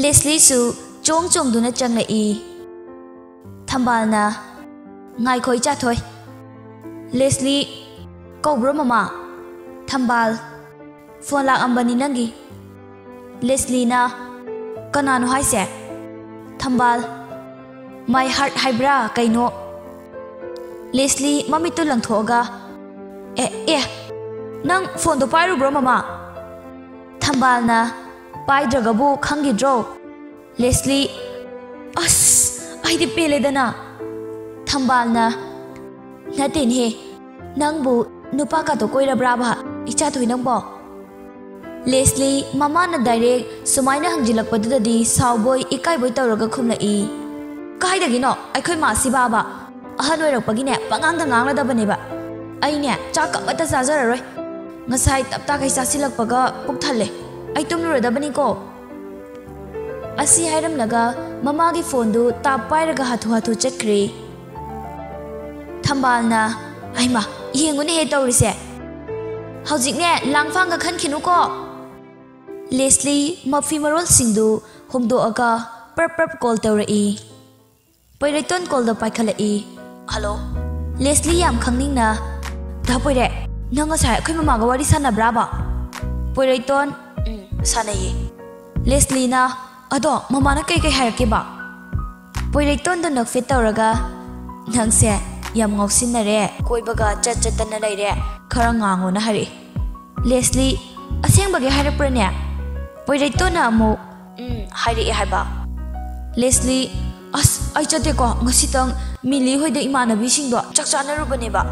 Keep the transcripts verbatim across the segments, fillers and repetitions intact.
ꯂꯦꯁꯂꯤꯁꯨ ꯆꯣꯡ ꯆꯣꯡꯗꯨꯅ ꯆꯪꯂꯛꯏ꯫ ꯊꯝꯕꯥꯜꯅ, "ꯉꯥꯏꯈꯣ ꯏꯆꯥꯊꯣꯏ꯫" "ꯂꯦꯁꯂꯤ ꯀꯧꯕ꯭ꯔꯣ ꯃꯃꯥ?" ꯊꯝꯕꯥꯜ, "ꯐꯣꯟ ꯂꯥꯛꯑꯝꯕꯅꯤ ꯅꯪꯒꯤ꯫" ꯂꯦꯁꯂꯤꯅ, "ꯀꯅꯥꯅꯣ ꯍꯥꯏꯁꯦ?" ꯊꯝꯕꯥꯜ, "My heart ꯍꯥꯏꯕ꯭ꯔꯥ ꯀꯩꯅꯣ?" ꯂꯦꯁꯂꯤ ꯃꯃꯤꯠꯇꯨ ꯂꯪꯊꯣꯛꯑꯒ, "ꯑꯦ, ꯑꯦ, ꯅꯪ ꯐꯣꯟꯗꯣ ꯄꯥꯏꯔꯨꯕ꯭ꯔꯣ ꯃꯃꯥ?" ꯊꯝꯕꯥꯜꯅ, "ꯄꯥꯏꯗ꯭ꯔꯒꯕꯨ ꯈꯪꯈꯤꯗ꯭ꯔꯣ?" ꯂꯦꯁꯂꯤ, "ꯑꯁ, ꯑꯩꯗꯤ ꯄꯦꯜꯂꯦꯗꯅ꯫" ꯊꯝꯕꯥꯜꯅ, "ꯅꯠꯇꯦꯅꯦꯍꯦ, ꯅꯪꯕꯨ ꯅꯨꯄꯥ ꯀꯥꯇꯣ ꯀꯣꯏꯔꯕ꯭ꯔꯥꯕ, ꯏꯆꯥꯊꯣꯏ ꯅꯪꯕꯣ?" ꯂꯦꯁꯂꯤ ꯃꯃꯥꯅ ꯗꯥꯏꯔꯦꯛ ꯁꯨꯃꯥꯏꯅ ꯍꯪꯖꯤꯜꯂꯛꯄꯗꯨꯗꯗꯤ ꯁꯥꯎꯕꯣꯏ ꯏꯀꯥꯏꯕꯣꯏ ꯇꯧꯔꯒ ꯈꯨꯝꯂꯛꯏ꯫ "ꯀꯥꯏꯗꯒꯤꯅꯣ ꯑꯩꯈꯣꯏ ꯃꯥꯁꯤꯕꯥꯕ? ꯑꯍꯜ ꯑꯣꯏꯔꯛꯄꯒꯤꯅꯦ ꯄꯉꯥꯡꯗ ꯉꯥꯡꯂꯗꯕꯅꯦꯕ꯫ ꯑꯩꯅꯦ ꯆꯥꯛ ꯑꯃꯠꯇ ꯆꯥꯖꯔꯔꯣꯏ꯫ ꯉꯁꯥꯏ ꯇꯞꯇꯥꯈꯩ ꯆꯥꯁꯤꯜꯂꯛꯄꯒ ꯄꯨꯛ ꯊꯜꯂꯦ꯫ ꯑꯩ ꯇꯨꯝꯂꯨꯔꯗꯕꯅꯤꯀꯣ꯫" ꯑꯁꯤ ꯍꯥꯏꯔꯝꯂꯒ ꯃꯃꯥꯒꯤ ꯐꯣꯟꯗꯨ ꯇꯥꯞ ꯄꯥꯏꯔꯒ ꯍꯥꯊꯨ ꯍꯥꯊꯨ ꯆꯠꯈ꯭ꯔꯦ꯫ ꯊꯝꯕꯥꯜꯅ, "ꯍꯩꯃꯥ, ꯌꯦꯡꯉꯨꯅꯦꯍꯦ ꯇꯧꯔꯤꯁꯦ꯫ ꯍꯧꯖꯤꯛꯅꯦ ꯂꯥꯡꯐꯥꯡꯒ ꯈꯟꯈꯤꯅꯨꯀꯣ꯫" ꯂꯦꯁꯂꯤ ꯃꯐꯤ ꯃꯔꯣꯜꯁꯤꯡꯗꯨ ꯍꯣꯡꯗꯣꯛꯑꯒ ꯄ꯭ꯔꯞ ꯄ꯭ꯔꯞ ꯀꯣꯜ ꯇꯧꯔꯛꯏ꯫ ꯄꯣꯏꯔꯩꯇꯣꯟ ꯀꯣꯜꯗꯣ ꯄꯥꯏꯈꯠꯂꯛꯏ꯫ "ꯍꯜꯂꯣ꯫" ꯂꯦꯁꯂꯤ ꯌꯥꯝ ꯈꯪꯅꯤꯡꯅ, "ꯗꯥ ꯄꯣꯏꯔꯩ, ꯅꯪ ꯉꯁꯥꯏ ꯑꯩꯈꯣꯏ ꯃꯃꯥꯒ ꯋꯥꯔꯤ ꯁꯥꯟꯅꯕ꯭ꯔꯥꯕ?" ꯄꯣꯏꯔꯩꯇꯣꯟ, "ꯎꯝ, ꯁꯥꯟꯅꯩꯌꯦ꯫" ꯂꯦꯁꯂꯤꯅ, "ꯑꯗꯣ ꯃꯃꯥꯅ ꯀꯩꯀꯩ ꯍꯥꯏꯔꯛꯀꯦꯕ?" ꯄꯣꯏꯔꯩꯇꯣꯟꯗ ꯅꯣꯛꯐꯦꯠ ꯇꯧꯔꯒ, "ꯅꯪꯁꯦ ꯌꯥꯝ ꯉꯥꯎꯁꯤꯟꯅꯔꯦ, ꯀꯣꯏꯕꯒ ꯆꯠ ꯆꯠꯇꯅ ꯂꯩꯔꯦ, ꯈꯔ ꯉꯥꯡꯉꯣꯅ" ꯍꯥꯏꯔꯛꯏ꯫ ꯂꯦꯁꯂꯤ, "ꯑꯁꯦꯡꯕꯒꯤ ꯍꯥꯏꯔꯛꯄ꯭ꯔꯅꯦ?" ꯄꯣꯏꯔꯩꯇꯣꯟꯅ ꯑꯃꯨꯛ, "ꯎꯝ, ꯍꯥꯏꯔꯛꯑꯦ ꯍꯥꯏꯕ꯫" ꯂꯦꯁꯂꯤ, "ꯑꯁ, ꯑꯩ ꯆꯠꯇꯦꯀꯣ, ꯉꯁꯤꯇꯪ ꯃꯤꯂꯤ ꯍꯣꯏꯗ ꯏꯃꯥꯟꯅꯕꯤꯁꯤꯡꯗꯣ ꯆꯥꯛ ꯆꯥꯅꯔꯨꯕꯅꯦꯕ꯫"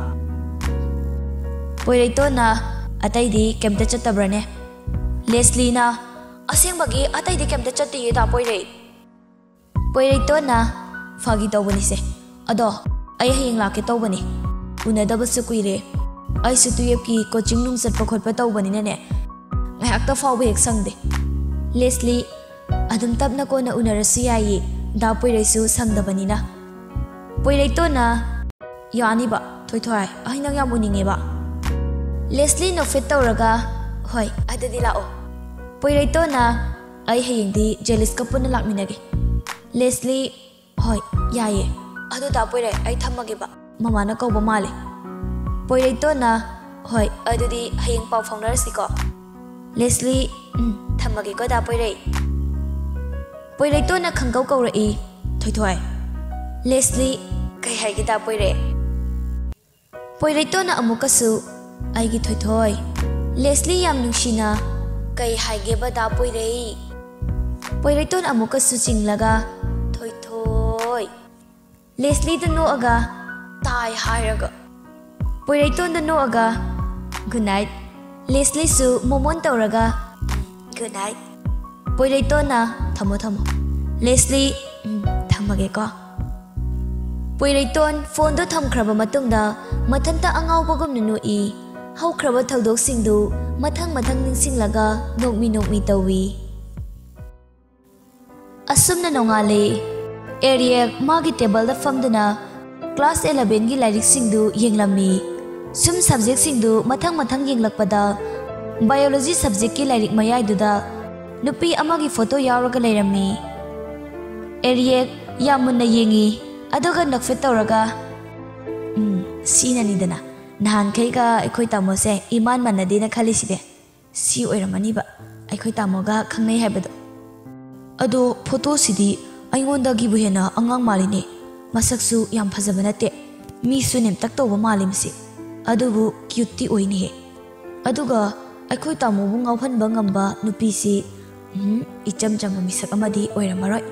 ꯄꯣꯏꯔꯩꯇꯣꯟꯅ, "ꯑꯇꯩꯗꯤ ꯀꯩꯝꯇ ꯆꯠꯇꯕ꯭ꯔꯅꯦ?" ꯂꯦꯁꯂꯤꯅ, "ꯑꯁꯦꯡꯕꯒꯤ ꯑꯇꯩꯗꯤ ꯀꯩꯝꯇ ꯆꯠꯇꯤꯌꯦ ꯗꯥ ꯄꯣꯏꯔꯩ꯫" ꯄꯣꯏꯔꯩꯇꯣꯟꯅ, "ꯐꯥꯒꯤ ꯇꯧꯕꯅꯤꯁꯦ꯫ ꯑꯗꯣ ꯑꯩ ꯍꯌꯦꯡ ꯂꯥꯛꯀꯦ ꯇꯧꯕꯅꯤ꯫ ꯎꯅꯗꯕꯁꯨ ꯀꯨꯏꯔꯦ꯫ ꯑꯩꯁꯨ ꯇꯨꯌꯦꯞꯀꯤ ꯀꯣꯆꯤꯡ ꯅꯨꯡ ꯆꯠꯄ ꯈꯣꯠꯄ ꯇꯧꯕꯅꯤꯅꯅꯦ, ꯉꯥꯏꯍꯥꯛꯇ ꯐꯥꯎꯕ ꯍꯦꯛ ꯁꯪꯗꯦ꯫" ꯂꯦꯁꯂꯤ, "ꯑꯗꯨꯝ ꯇꯞꯅ ꯀꯣꯟꯅ ꯎꯅꯔꯁꯨ ꯌꯥꯏꯌꯦ, ꯗꯥ ꯄꯣꯏꯔꯩꯁꯨ ꯁꯪꯗꯕꯅꯤꯅ꯫" ꯄꯣꯏꯔꯩꯇꯣꯟꯅ, "ꯌꯥꯅꯤꯕ, ꯊꯣꯏꯊꯣꯏ, ꯑꯩ ꯅꯪ ꯌꯥꯝ ꯎꯅꯤꯡꯉꯦꯕ꯫" ꯂꯦꯁꯂꯤ ꯅꯣꯛꯐꯦꯠ ꯇꯧꯔꯒ, "ꯍꯣꯏ, ꯑꯗꯨꯗꯤ ꯂꯥꯛꯑꯣ꯫" ꯄꯣꯏꯔꯩꯇꯣꯟꯅ, ꯑꯩ ꯍꯌꯦꯡꯗꯤ ꯖꯦꯂꯤꯁꯀ ꯄꯨꯟꯅ ꯂꯥꯛꯃꯤꯟꯅꯒꯦ꯫ ꯂꯦꯁꯂꯤ, ꯍꯣꯏ, ꯌꯥꯏꯌꯦ꯫ ꯑꯗꯨ ꯗꯥ ꯄꯣꯏꯔꯩ, ꯑꯩ ꯊꯝꯃꯒꯦꯕ꯫ ꯃꯃꯥꯅ ꯀꯧꯕ ꯃꯥꯜꯂꯦ꯫ ꯄꯣꯏꯔꯩꯇꯣꯟꯅ, ꯍꯣꯏ, ꯑꯗꯨꯗꯤ ꯍꯌꯦꯡ ꯄꯥꯎ ꯐꯥꯎꯅꯔꯁꯤꯀꯣ꯫ ꯂꯦꯁꯂꯤ, ꯎꯝ, ꯊꯝꯃꯒꯦꯀꯣ ꯗꯥ ꯄꯣꯏꯔꯩ꯫ ꯄꯣꯏꯔꯩꯇꯣꯟꯅ ꯈꯪꯀꯧ ꯀꯧꯔꯛꯏ, ꯊꯣꯏꯊꯣꯏ꯫ ꯂꯦꯁꯂꯤ, ꯀꯩ ꯍꯥꯏꯒꯦ ꯗꯥ ꯄꯣꯏꯔꯩ? ꯄꯣꯏꯔꯩꯇꯣꯟꯅ ꯑꯃꯨꯛꯀꯁꯨ, ꯑꯩꯒꯤ ꯊꯣꯏꯊꯣꯏ꯫ ꯂꯦꯁꯂꯤ ꯌꯥꯝ ꯅꯨꯡꯁꯤꯅ, ꯀꯩ ꯍꯥꯏꯒꯦꯕ ꯗꯥ ꯄꯣꯏꯔꯩ? ꯄꯣꯏꯔꯩꯇꯣꯟ ꯑꯃꯨꯛꯀꯁꯨ ꯆꯤꯡꯂꯒ, ꯊꯣꯏꯊꯣꯏ꯫ ꯂꯦꯁꯂꯤꯗ ꯅꯣꯛꯑꯒ, ꯇꯥꯏ ꯍꯥꯏꯔꯒ꯫ ꯄꯣꯏꯔꯩꯇꯣꯟꯗ ꯅꯣꯛꯑꯒ, good night꯫ ꯂꯦꯁꯂꯤꯁꯨ ꯃꯣꯃꯣꯟ ꯇꯧꯔꯒ, good night꯫ ꯄꯣꯏꯔꯩꯇꯣꯟꯅ, ꯊꯝꯃꯣ ꯊꯝꯃꯣ꯫ ꯂꯦꯁꯂꯤ, ꯎꯝ, ꯊꯝꯃꯒꯦꯀꯣ꯫ ꯄꯣꯏꯔꯩꯇꯣꯟ ꯐꯣꯟꯗꯨ ꯊꯝꯈ꯭ꯔꯕ ꯃꯇꯨꯡꯗ ꯃꯊꯟꯇ ꯑꯉꯥꯎꯕꯒꯨꯝꯅ ꯅꯣꯛꯏ꯫ ꯍꯧꯈ꯭ꯔꯕ ꯊꯧꯗꯣꯛꯁꯤꯡꯗꯨ ꯃꯊꯪ ꯃꯊꯪ ꯅꯤꯡꯁꯤꯡꯂꯒ ꯅꯣꯛꯃꯤ ꯅꯣꯛꯃꯤ ꯇꯧꯏ꯫ ꯑꯁꯨꯝꯅ ꯅꯣꯡꯉꯥꯜꯂꯦ꯫ ꯑꯦꯔꯤꯌꯦꯛ ꯃꯥꯒꯤ ꯇꯦꯕꯜꯗ ꯐꯝꯗꯨꯅ ꯀ꯭ꯂꯥꯁ elevenꯒꯤ ꯂꯥꯏꯔꯤꯛꯁꯤꯡꯗꯨ ꯌꯦꯡꯂꯝꯃꯤ꯫ ꯁꯨꯝ ꯁꯕꯖꯦꯛꯁꯤꯡꯗꯨ ꯃꯊꯪ ꯃꯊꯪ ꯌꯦꯡꯂꯛꯄꯗ ꯕꯥꯏꯑꯣꯂꯣꯖꯤ ꯁꯕꯖꯦꯛꯀꯤ ꯂꯥꯏꯔꯤꯛ ꯃꯌꯥꯏꯗꯨꯗ ꯅꯨꯄꯤ ꯑꯃꯒꯤ ꯐꯣꯇꯣ ꯌꯥꯎꯔꯒ ꯂꯩꯔꯝꯃꯤ꯫ ꯑꯦꯔꯤꯌꯦꯛ ꯌꯥꯝ ꯃꯨꯟꯅ ꯌꯦꯡꯉꯤ, ꯑꯗꯨꯒ ꯅꯣꯛꯐꯦꯠ ꯇꯧꯔꯒ, "ꯎꯝ, ꯁꯤꯅꯅꯤꯗꯅ ꯅꯍꯥꯟꯈꯩꯒ ꯑꯩꯈꯣꯏ ꯇꯥꯃꯣꯁꯦ ꯏꯃꯥꯟ ꯃꯥꯟꯅꯗꯦꯅ ꯈꯜꯂꯤꯁꯤꯗꯤ꯫ ꯁꯤ ꯑꯣꯏꯔꯝꯃꯅꯤꯕ ꯑꯩꯈꯣꯏ ꯇꯥꯃꯣꯒ ꯈꯪꯅꯩ ꯍꯥꯏꯕꯗꯣ꯫ ꯑꯗꯣ ꯐꯣꯇꯣꯁꯤꯗꯤ ꯑꯩꯉꯣꯟꯗꯒꯤꯕꯨ ꯍꯦꯟꯅ ꯑꯉꯥꯡ ꯃꯥꯜꯂꯤꯅꯦ꯫ ꯃꯁꯛꯁꯨ ꯌꯥꯝ ꯐꯖꯕ ꯅꯠꯇꯦ, ꯃꯤꯁꯨ ꯅꯦꯝꯇꯛ ꯇꯧꯕ ꯃꯥꯜꯂꯤ ꯃꯁꯤ꯫ ꯑꯗꯨꯕꯨ ꯀ꯭ꯌꯨꯠꯇꯤ ꯑꯣꯏꯅꯦꯍꯦ꯫ ꯑꯗꯨꯒ ꯑꯩꯈꯣꯏ ꯇꯥꯃꯣꯕꯨ ꯉꯥꯎꯍꯟꯕ ꯉꯝꯕ ꯅꯨꯄꯤꯁꯤ, ꯎꯝ, ꯏꯆꯝ ꯆꯝꯕ ꯃꯤꯁꯛ ꯑꯃꯗꯤ ꯑꯣꯏꯔꯝꯃꯔꯣꯏ꯫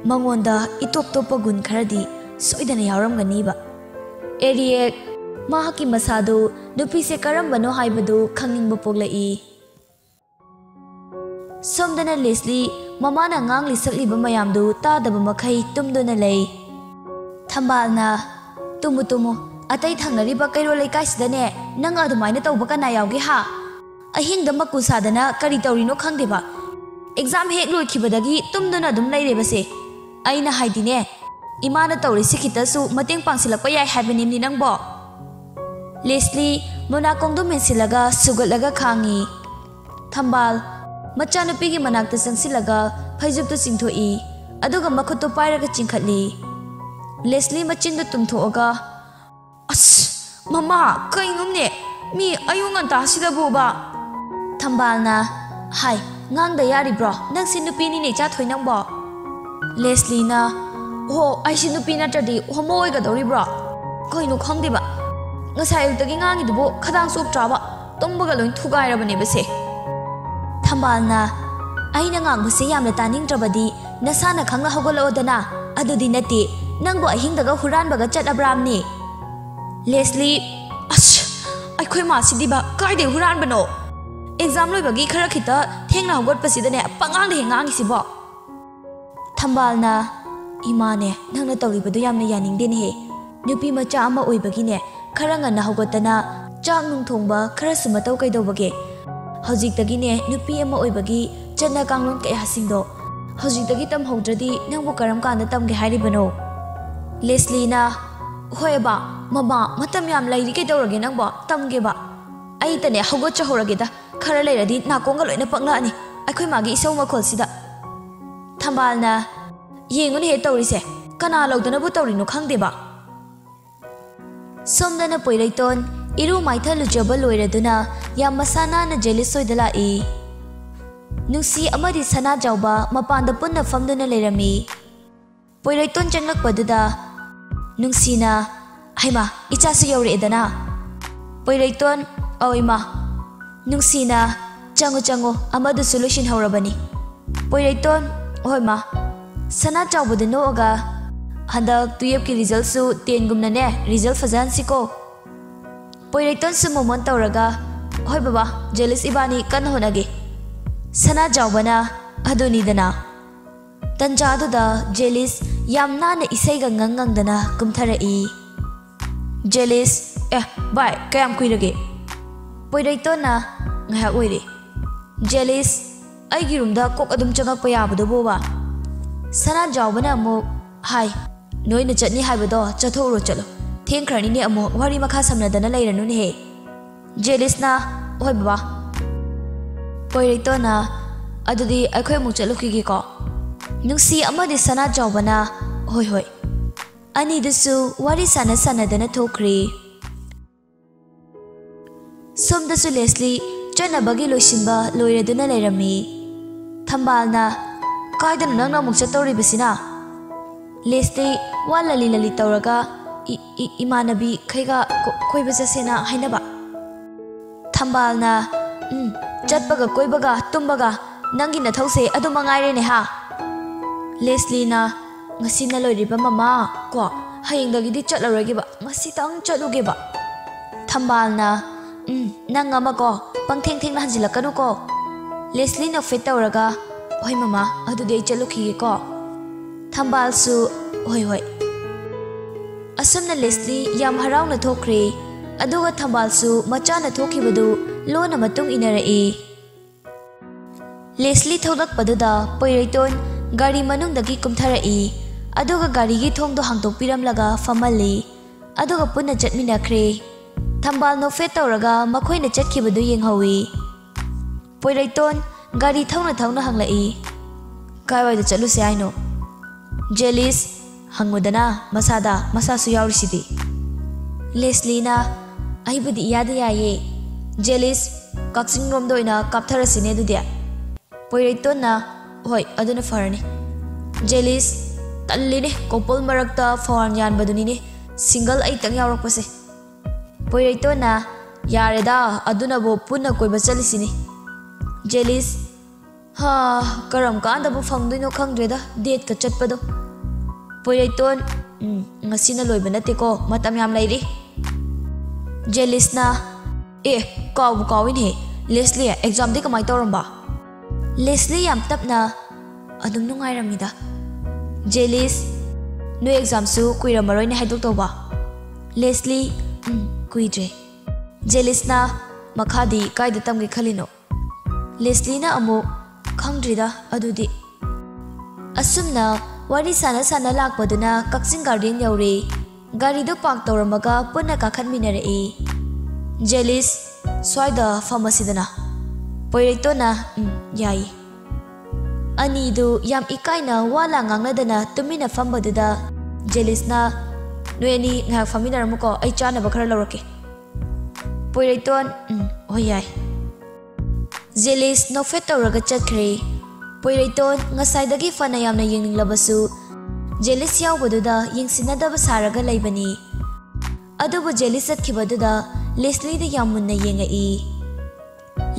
ꯃꯉꯣꯟꯗ ꯏꯇꯣꯞ ꯇꯣꯞꯄ ꯒꯨꯟ ꯈꯔꯗꯤ ꯁꯣꯏꯗꯅ ꯌꯥꯎꯔꯝꯒꯅꯤꯕ꯫" ꯑꯦꯔꯤꯌꯦꯛ ꯃꯍꯥꯛꯀꯤ ꯃꯁꯥꯗꯨ ꯅꯨꯄꯤꯁꯦ ꯀꯔꯝꯕꯅꯣ ꯍꯥꯏꯕꯗꯨ ꯈꯪꯅꯤꯡꯕ ꯄꯣꯛꯂꯛꯏ꯫ ꯁꯣꯝꯗꯅ ꯂꯦꯁꯂꯤ ꯃꯃꯥꯅ ꯉꯥꯡꯂꯤ ꯁꯛꯂꯤꯕ ꯃꯌꯥꯝꯗꯨ ꯇꯥꯗꯕ ꯃꯈꯩ ꯇꯨꯝꯗꯨꯅ ꯂꯩ꯫ ꯊꯝꯕꯥꯜꯅ, "ꯇꯨꯝꯃꯨ ꯇꯨꯝꯃꯨ, ꯑꯇꯩ ꯊꯪꯅꯔꯤꯕ ꯀꯩꯔꯣꯜ ꯂꯩꯀꯥꯏꯁꯤꯗꯅꯦ ꯅꯪ ꯑꯗꯨꯃꯥꯏꯅ ꯇꯧꯕ ꯀꯅꯥ ꯌꯥꯎꯒꯦ ꯍꯥ? ꯑꯍꯤꯡꯗ ꯃꯀꯨ ꯁꯥꯗꯅ ꯀꯔꯤ ꯇꯧꯔꯤꯅꯣ ꯈꯪꯗꯦꯕ꯫ ꯑꯦꯛꯖꯥꯝ ꯍꯦꯛ ꯂꯣꯏꯈꯤꯕꯗꯒꯤ ꯇꯨꯝꯗꯨꯅ ꯑꯗꯨꯝ ꯂꯩꯔꯦꯕꯁꯦ꯫ ꯑꯩꯅ ꯍꯥꯏꯗꯤꯅꯦ, ꯏꯃꯥꯅ ꯇꯧꯔꯤꯁꯤ ꯈꯤꯇꯁꯨ ꯃꯇꯦꯡ ꯄꯥꯡꯁꯤꯜꯂꯛꯄ ꯌꯥꯏ ꯍꯥꯏꯕꯅꯤꯅꯤ ꯅꯪꯕꯣ?" ꯂꯦꯁꯂꯤ ꯃꯅꯥꯀꯣꯡꯗꯨ ꯃꯦꯟꯁꯤꯜꯂꯒ ꯁꯨꯒꯠꯂꯒ ꯈꯥꯡꯉꯤ꯫ ꯊꯝꯕꯥꯜ, ꯃꯆꯥꯅꯨꯄꯤꯒꯤ ꯃꯅꯥꯛꯇ ꯆꯪꯁꯤꯜꯂꯒ ꯐꯩꯖꯨꯞꯇꯨ ꯆꯤꯡꯊꯣꯛꯏ꯫ ꯑꯗꯨꯒ ꯃꯈꯨꯠꯇꯨ ꯄꯥꯏꯔꯒ ꯆꯤꯡꯈꯠꯂꯤ꯫ ꯂꯦꯁꯂꯤ ꯃꯆꯤꯟꯗꯨ ꯇꯨꯝꯊꯣꯛꯑꯒ, "ꯑꯁ, ꯃꯃꯥ, ꯀꯩꯅꯣꯝꯅꯦ? ꯃꯤ ꯑꯌꯨꯛ ꯉꯟꯇꯥꯁꯤꯗꯕꯨꯕ?" ꯊꯝꯕꯥꯜꯅ, "ꯍꯥꯏ, ꯉꯥꯡꯗ ꯌꯥꯔꯤꯕ꯭ꯔꯣ? ꯅꯪꯁꯤ ꯅꯨꯄꯤꯅꯤꯅꯦ, ꯏꯆꯥ ꯊꯣꯏ ꯅꯪꯕꯣ?" ꯂꯦꯁꯂꯤꯅ, "ꯑꯣ, ꯑꯩꯁꯤ ꯅꯨꯄꯤ ꯅꯠꯇ꯭ꯔꯗꯤ ꯍꯣꯃꯣ ꯑꯣꯏꯒꯗꯧꯔꯤꯕ꯭ꯔꯣ? ꯀꯩꯅꯣ ꯈꯪꯗꯦꯕ꯫ ꯉꯁꯥꯏ ꯑꯌꯨꯛꯇꯒꯤ ꯉꯥꯡꯉꯤꯗꯨꯕꯨ ꯈꯗꯥꯡ ꯆꯣꯛꯇ꯭ꯔꯥꯕ? ꯇꯨꯝꯕꯒ ꯂꯣꯏ ꯊꯨꯒꯥꯏꯔꯕꯅꯦꯕꯁꯦ꯫" ꯊꯝꯕꯥꯜꯅ, "ꯑꯩꯅ ꯉꯥꯡꯕꯁꯦ ꯌꯥꯝꯅ ꯇꯥꯅꯤꯡꯗ꯭ꯔꯕꯗꯤ ꯅꯁꯥꯅ ꯈꯪꯅ ꯍꯧꯒꯠꯂꯛꯑꯣꯗꯅ꯫ ꯑꯗꯨꯗꯤ ꯅꯠꯇꯦ, ꯅꯪꯕꯨ ꯑꯍꯤꯡꯗꯒ ꯍꯨꯔꯥꯟꯕꯒ ꯆꯠꯂꯕ꯭ꯔꯥꯝꯅꯤ?" ꯂꯦꯁꯂꯤ, "ꯑꯁ, ꯑꯩꯈꯣꯏ ꯃꯥꯁꯤꯗꯤꯕ ꯀꯥꯏꯗꯩ ꯍꯨꯔꯥꯟꯕꯅꯣ? ꯑꯦꯛꯖꯥꯝ ꯂꯣꯏꯕꯒꯤ ꯈꯔ ꯈꯤꯇ ꯊꯦꯡꯅ ꯍꯧꯒꯠꯄꯁꯤꯗꯅꯦ ꯄꯉꯥꯡꯗ ꯍꯦꯛ ꯉꯥꯡꯉꯤꯁꯤꯕꯣ?" ꯊꯝꯕꯥꯜꯅ, "ꯏꯃꯥꯅꯦ, ꯅꯪꯅ ꯇꯧꯔꯤꯕꯗꯨ ꯌꯥꯝꯅ ꯌꯥꯅꯤꯡꯗꯦꯅꯦꯍꯦ꯫ ꯅꯨꯄꯤ ꯃꯆꯥ ꯑꯃ ꯑꯣꯏꯕꯒꯤꯅꯦ, ꯈꯔ ꯉꯟꯅ ꯍꯧꯒꯠꯇꯅ ꯆꯥꯛ ꯅꯨꯡ ꯊꯣꯡꯕ ꯈꯔꯁꯨ ꯃꯇꯧ ꯀꯩꯗꯧꯕꯒꯦ? ꯍꯧꯖꯤꯛꯇꯒꯤꯅꯦ, ꯅꯨꯄꯤ ꯑꯃ ꯑꯣꯏꯕꯒꯤ ꯆꯠꯅ ꯀꯥꯡꯂꯣꯟ ꯀꯌꯥꯁꯤꯡꯗꯣ ꯍꯧꯖꯤꯛꯇꯒꯤ ꯇꯝꯍꯧꯗ꯭ꯔꯗꯤ ꯅꯪꯕꯨ ꯀꯔꯝ ꯀꯥꯟꯗ ꯇꯝꯒꯦ ꯍꯥꯏꯔꯤꯕꯅꯣ?" ꯂꯦꯁꯂꯤꯅ, "ꯍꯣꯏꯕ, ꯃꯃꯥ, ꯃꯇꯝ ꯌꯥꯝ ꯂꯩꯔꯤ ꯀꯩꯗꯧꯔꯒꯦ ꯅꯪꯕꯣ, ꯇꯝꯒꯦꯕ꯫ ꯑꯩꯇꯅꯦ ꯍꯧꯒꯠꯆꯍꯧꯔꯒꯦꯗ, ꯈꯔ ꯂꯩꯔꯗꯤ ꯅꯥꯀꯣꯡꯒ ꯂꯣꯏꯅ ꯄꯛꯂꯛꯑꯅꯤ ꯑꯩꯈꯣꯏ ꯃꯥꯒꯤ ꯏꯁꯧ ꯃꯈꯣꯜꯁꯤꯗ꯫" ꯊꯝꯕꯥꯜꯅ, "ꯌꯦꯡꯉꯨꯅꯦꯍꯦ ꯇꯧꯔꯤꯁꯦ, ꯀꯅꯥ ꯂꯧꯗꯅꯕꯨ ꯇꯧꯔꯤꯅꯣ ꯈꯪꯗꯦꯕ꯫" ꯁꯣꯝꯗꯅ ꯄꯣꯏꯔꯩꯇꯣꯟ ꯏꯔꯨ ꯃꯥꯏꯊ ꯂꯨꯖꯕ ꯂꯣꯏꯔꯗꯨꯅ ꯌꯥꯝ ꯃꯁꯥ ꯅꯥꯟꯅ ꯖꯦꯂꯤꯁ ꯍꯣꯏꯗ ꯂꯥꯛꯏ꯫ ꯅꯨꯡꯁꯤ ꯑꯃꯗꯤ ꯁꯅꯥꯖꯥꯎꯕ ꯃꯄꯥꯟꯗ ꯄꯨꯟꯅ ꯐꯝꯗꯨꯅ ꯂꯩꯔꯝꯃꯤ꯫ ꯄꯣꯏꯔꯩꯇꯣꯟ ꯆꯪꯂꯛꯄꯗꯨꯗ ꯅꯨꯡꯁꯤꯅ, "ꯍꯩꯃꯥ, ꯏꯆꯥꯁꯨ ꯌꯧꯔꯛꯑꯦꯗꯅ?" ꯄꯣꯏꯔꯩꯇꯣꯟ, "ꯑꯧ ꯏꯃꯥ꯫" ꯅꯨꯡꯁꯤꯅ, "ꯆꯪꯉꯨ, ꯆꯪꯉꯨ, ꯑꯃꯗꯨꯁꯨ ꯂꯣꯏꯁꯤꯟꯍꯧꯔꯕꯅꯤ꯫" ꯄꯣꯏꯔꯩꯇꯣꯟ, "ꯍꯣꯏ ꯃꯥ꯫" ꯁꯅꯥ ꯆꯥꯎꯕꯗꯨ ꯅꯣꯛꯑꯒ, "ꯍꯟꯗꯛ ꯇꯨꯌꯦꯞꯀꯤ ꯔꯤꯖꯜꯁꯨ ꯇꯦꯟꯒꯨꯝꯅꯅꯦ ꯔꯤꯖꯜ ꯐꯖꯍꯟꯁꯤꯀꯣ꯫" ꯄꯣꯏꯔꯩꯇꯣꯟꯁꯨ ꯃꯣꯃꯣꯟ ꯇꯧꯔꯒ, "ꯍꯣꯏ ꯕꯕꯥ, ꯖꯦꯂꯤꯁ ꯏꯕꯥꯅꯤ ꯀꯟꯅ ꯍꯣꯠꯅꯒꯦ꯫" ꯁꯅꯥ ꯆꯥꯎꯕꯅ, "ꯑꯗꯨꯅꯤꯗꯅ꯫" ꯇꯟꯖꯥꯗꯨꯗ ꯖꯦꯂꯤꯁ ꯌꯥꯝ ꯅꯥꯟꯅ ꯏꯁꯩꯒ ꯉꯪ ꯉꯪꯗꯅ ꯀꯨꯝꯊꯔꯛꯏ꯫ ꯖꯦꯂꯤꯁ, "ꯑꯦ, ꯚꯥꯏ, ꯀꯌꯥꯝ ꯀꯨꯏꯔꯒꯦ?" ꯄꯣꯏꯔꯩꯇꯣꯟꯅ, "ꯉꯥꯏꯍꯥꯛ ꯑꯣꯏꯔꯦ꯫" ꯖꯦꯂꯤꯁ, "ꯑꯩꯒꯤ ꯔꯨꯝꯗ ꯀꯣꯛ ꯑꯗꯨꯝ ꯆꯪꯉꯛꯄ ꯌꯥꯕꯗꯨꯕꯣꯕ?" ꯁꯅꯥꯖꯥꯎꯕꯅ ꯑꯃꯨꯛ, "ꯍꯥꯏ, ꯅꯣꯏꯅ ꯆꯠꯅꯤ ꯍꯥꯏꯕꯗꯣ ꯆꯠꯊꯣꯛꯎꯔꯣ ꯆꯠꯂꯣ꯫ ꯊꯦꯡꯈ꯭ꯔꯅꯤꯅꯦ ꯑꯃꯨꯛ, ꯋꯥꯔꯤ ꯃꯈꯥ ꯁꯝꯅꯗꯅ ꯂꯩꯔꯅꯨꯅꯦꯍꯦ꯫" ꯖꯦꯂꯤꯁꯅ, "ꯍꯣꯏ ꯕꯕꯥ꯫" ꯄꯣꯏꯔꯩꯇꯣꯟꯅ, ꯑꯗꯨꯗꯤ ꯑꯩꯈꯣꯏ ꯑꯃꯨꯛ ꯆꯠꯂꯨꯈꯤꯒꯦꯀꯣ꯫ ꯅꯨꯡꯁꯤ ꯑꯃꯗꯤ ꯁꯅꯥ ꯆꯥꯎꯕꯅ, "ꯍꯣꯏ, ꯍꯣꯏ"꯫ ꯑꯅꯤꯗꯨꯁꯨ ꯋꯥꯔꯤ ꯁꯥꯟꯅ ꯁꯥꯟꯅꯗꯅ ꯊꯣꯛꯈ꯭ꯔꯦ꯫ ꯁꯣꯝꯗꯁꯨ ꯂꯦꯁꯂꯤ ꯆꯠꯅꯕꯒꯤ ꯂꯣꯏꯁꯤꯟꯕ ꯂꯣꯏꯔꯗꯨꯅ ꯂꯩꯔꯝꯃꯤ꯫ ꯊꯝꯕꯥꯜꯅ, "ꯀꯥꯏꯗꯅꯣ ꯅꯪꯅ ꯑꯃꯨꯛ ꯆꯠꯇꯧꯔꯤꯕꯁꯤꯅ?" ꯂꯦꯁꯂꯤ ꯋꯥ ꯂꯂꯤ ꯂꯂꯤ ꯇꯧꯔꯒ, "ꯏ-, ꯏ-, ꯏꯃꯥꯟꯅꯕꯤꯈꯩꯒ ꯀꯣ-, ꯀꯣꯏꯕ ꯆꯠꯁꯦꯅ ꯍꯥꯏꯅꯕ"꯫ ꯊꯝꯕꯥꯜꯅ, "ꯎꯝ, ꯆꯠꯄꯒ ꯀꯣꯏꯕꯒ ꯇꯨꯝꯕꯒ ꯅꯪꯒꯤ ꯅꯊꯧꯁꯦ ꯑꯗꯨ ꯃꯉꯥꯏꯔꯦꯅꯦ ꯍꯥ?" ꯂꯦꯁꯂꯤꯅ, "ꯉꯁꯤꯅ ꯂꯣꯏꯔꯤꯕ ꯃꯃꯥ, ꯀꯣ, ꯍꯌꯦꯡꯗꯒꯤꯗꯤ ꯆꯠꯂꯔꯣꯏꯒꯦꯕ, ꯉꯁꯤꯇꯪ ꯆꯠꯂꯨꯒꯦꯕ"꯫ ꯊꯝꯕꯥꯜꯅ, "ꯎꯝ, ꯅꯪ ꯑꯃꯀꯣ, ꯄꯪꯊꯦꯡ ꯊꯦꯡꯅ ꯍꯟꯖꯤꯜꯂꯛꯀꯅꯨꯀꯣ"꯫ ꯂꯦꯁꯂꯤ ꯅꯣꯛꯐꯦꯠ ꯇꯧꯔꯒ, "ꯍꯣꯏ ꯃꯃꯥ, ꯑꯗꯨꯗꯤ ꯑꯩ ꯆꯠꯂꯨꯈꯤꯒꯦꯀꯣ"꯫ ꯊꯝꯕꯥꯜꯁꯨ, "ꯍꯣꯏ, ꯍꯣꯏ"꯫ ꯑꯁꯨꯝꯅ ꯂꯦꯁꯂꯤ ꯌꯥꯝ ꯍꯔꯥꯎꯅ ꯊꯣꯛꯈ꯭ꯔꯦ꯫ ꯑꯗꯨꯒ ꯊꯝꯕꯥꯜꯁꯨ ꯃꯆꯥꯅ ꯊꯣꯛꯈꯤꯕꯗꯨ ꯂꯣꯟꯅ ꯃꯇꯨꯡ ꯏꯟꯅꯔꯛꯏ꯫ ꯂꯦꯁꯂꯤ ꯊꯣꯛꯂꯛꯄꯗꯨꯗ ꯄꯣꯏꯔꯩꯇꯣꯟ ꯒꯥꯔꯤ ꯃꯅꯨꯡꯗꯒꯤ ꯀꯨꯝꯊꯔꯛꯏ꯫ ꯑꯗꯨꯒ ꯒꯥꯔꯤꯒꯤ ꯊꯣꯡꯗꯣ ꯍꯥꯡꯗꯣꯛꯄꯤꯔꯝꯂꯒ ꯐꯝꯍꯜꯂꯤ꯫ ꯑꯗꯨꯒ ꯄꯨꯟꯅ ꯆꯠꯃꯤꯟꯅꯈ꯭ꯔꯦ꯫ ꯊꯝꯕꯥꯜ ꯅꯣꯛꯐꯦꯠ ꯇꯧꯔꯒ ꯃꯈꯣꯏꯅ ꯆꯠꯈꯤꯕꯗꯨ ꯌꯦꯡꯍꯧꯏ꯫ ꯄꯣꯏꯔꯩꯇꯣꯟ ꯒꯥꯔꯤ ꯊꯧꯅ ꯊꯧꯅ ꯍꯪꯂꯛꯏ, "ꯀꯥꯏꯋꯥꯏꯗ ꯆꯠꯂꯨꯁꯦ ꯍꯥꯏꯅꯣ?" ꯖꯦꯂꯤꯁ, "ꯍꯪꯉꯨꯗꯅ ꯃꯁꯥꯗ, ꯃꯁꯥꯁꯨ ꯌꯥꯎꯔꯤꯁꯤꯗꯤ"꯫ ꯂꯦꯁꯂꯤꯅ, "ꯑꯩꯕꯨꯗꯤ ꯏꯌꯥꯗ ꯌꯥꯏꯌꯦ꯫ ꯖꯦꯂꯤꯁ, ꯀꯛꯆꯤꯡ ꯔꯣꯝꯗ ꯑꯣꯏꯅ ꯀꯥꯞꯊꯔꯁꯤꯅꯦ ꯑꯗꯨꯗꯤ"꯫ ꯄꯣꯏꯔꯩꯇꯣꯟꯅ, "ꯍꯣꯏ, ꯑꯗꯨꯅ ꯐꯔꯅꯤ"꯫ ꯖꯦꯂꯤꯁ, "ꯇꯜꯂꯤꯅꯦ, ꯀꯣꯄꯜ ꯃꯔꯛꯇ ꯐꯣꯔꯟ ꯌꯥꯟꯕꯗꯨꯅꯤꯅꯦ, ꯁꯤꯡꯒꯜ ꯑꯩꯇꯪ ꯌꯥꯎꯔꯛꯄꯁꯦ"꯫ ꯄꯣꯏꯔꯩꯇꯣꯟꯅ, "ꯌꯥꯔꯦꯗ, ꯑꯗꯨꯅꯕꯨ ꯄꯨꯟꯅ ꯀꯣꯏꯕ ꯆꯠꯂꯤꯁꯤꯅꯤ"꯫ ꯖꯦꯂꯤꯁ, "ꯍꯥ, ꯀꯔꯝ ꯀꯥꯟꯗꯕꯨ ꯐꯪꯗꯣꯏꯅꯣ ꯈꯪꯗ꯭ꯔꯦꯗ ꯗꯦꯠꯀ ꯆꯠꯄꯗꯣ"꯫ ꯄꯣꯏꯔꯩꯇꯣꯟ, "ꯎꯝ, ꯉꯁꯤꯅ ꯂꯣꯏꯕ ꯅꯠꯇꯦꯀꯣ, ꯃꯇꯝ ꯌꯥꯝ ꯂꯩꯔꯤ"꯫ ꯖꯦꯂꯤꯁꯅ, "ꯑꯦ, ꯀꯥꯎꯕꯨ ꯀꯥꯎꯏꯅꯦꯍꯦ, ꯂꯦꯁꯂꯤ, ꯑꯦꯛꯖꯥꯝꯗꯤ ꯀꯃꯥꯏ ꯇꯧꯔꯝꯕ?" ꯂꯦꯁꯂꯤ ꯌꯥꯝ ꯇꯞꯅ, "ꯑꯗꯨꯝ ꯅꯨꯡꯉꯥꯏꯔꯝꯃꯤꯗ"꯫ ꯖꯦꯂꯤꯁ, "ꯅꯣꯏ ꯑꯦꯛꯖꯥꯝꯁꯨ ꯀꯨꯏꯔꯝꯃꯔꯣꯏꯅꯦ ꯍꯥꯏꯗꯣꯛꯇꯧꯕ"꯫ ꯂꯦꯁꯂꯤ, "ꯎꯝ, ꯀꯨꯏꯗ꯭ꯔꯦ"꯫ ꯖꯦꯂꯤꯁꯅ, "ꯃꯈꯥꯗꯤ ꯀꯥꯏꯗ ꯇꯝꯒꯦ ꯈꯜꯂꯤꯅꯣ?" ꯂꯦꯁꯂꯤꯅ ꯑꯃꯨꯛ, "ꯈꯪꯗ꯭ꯔꯤꯗ ꯑꯗꯨꯗꯤ"꯫ ꯑꯁꯨꯝꯅ ꯋꯥꯔꯤ ꯁꯥꯟꯅ ꯁꯥꯟꯅ ꯂꯥꯛꯄꯗꯨꯅ ꯀꯛꯆꯤꯡ ꯒꯥꯔꯗꯦꯟ ꯌꯧꯔꯦ꯫ ꯒꯥꯔꯤꯗꯨ ꯄꯥꯔꯛ ꯇꯧꯔꯝꯃꯒ ꯄꯨꯟꯅ ꯀꯥꯈꯠꯃꯤꯟꯅꯔꯛꯏ꯫ ꯖꯦꯂꯤꯁ, "ꯁ꯭ꯋꯥꯏꯗ ꯐꯝꯃꯁꯤꯗꯅ"꯫ ꯄꯣꯏꯔꯩꯇꯣꯟꯅ, "ꯎꯝ, ꯌꯥꯏꯌꯦ"꯫ ꯑꯅꯤꯗꯨ ꯌꯥꯝ ꯏꯀꯥꯏꯅ ꯋꯥ ꯂꯥ ꯉꯥꯡꯅꯗꯅ ꯇꯨꯃꯤꯟꯅ ꯐꯝꯕꯗꯨꯗ ꯖꯦꯂꯤꯁꯅ, "ꯅꯣꯏ ꯑꯅꯤ ꯉꯥꯏꯍꯥꯛ ꯐꯝꯃꯤꯟꯅꯔꯝꯃꯨꯀꯣ, ꯑꯩ ꯆꯥꯅꯕ ꯈꯔ ꯂꯧꯔꯛꯀꯦ꯫" ꯄꯣꯏꯔꯩꯇꯣꯟ, "ꯎꯝ, ꯍꯣꯏ, ꯌꯥꯏ꯫" ꯖꯦꯂꯤꯁ ꯅꯣꯛꯐꯦꯠ ꯇꯧꯔꯒ ꯆꯠꯈ꯭ꯔꯦ꯫ ꯄꯣꯏꯔꯩꯇꯣꯟ ꯉꯁꯥꯏꯗꯒꯤ ꯐꯅ ꯌꯥꯝꯅ ꯌꯦꯡꯅꯤꯡꯂꯕꯁꯨ, ꯖꯦꯂꯤꯁ ꯌꯥꯎꯕꯗꯨꯗ ꯌꯦꯡꯁꯤꯟꯅꯗꯕ ꯁꯥꯔꯒ ꯂꯩꯕꯅꯤ꯫ ꯑꯗꯨꯕꯨ ꯖꯦꯂꯤꯁ ꯆꯠꯈꯤꯕꯗꯨꯗ ꯂꯦꯁꯂꯤꯗ ꯌꯥꯝ ꯃꯨꯟꯅ ꯌꯦꯡꯉꯛꯏ꯫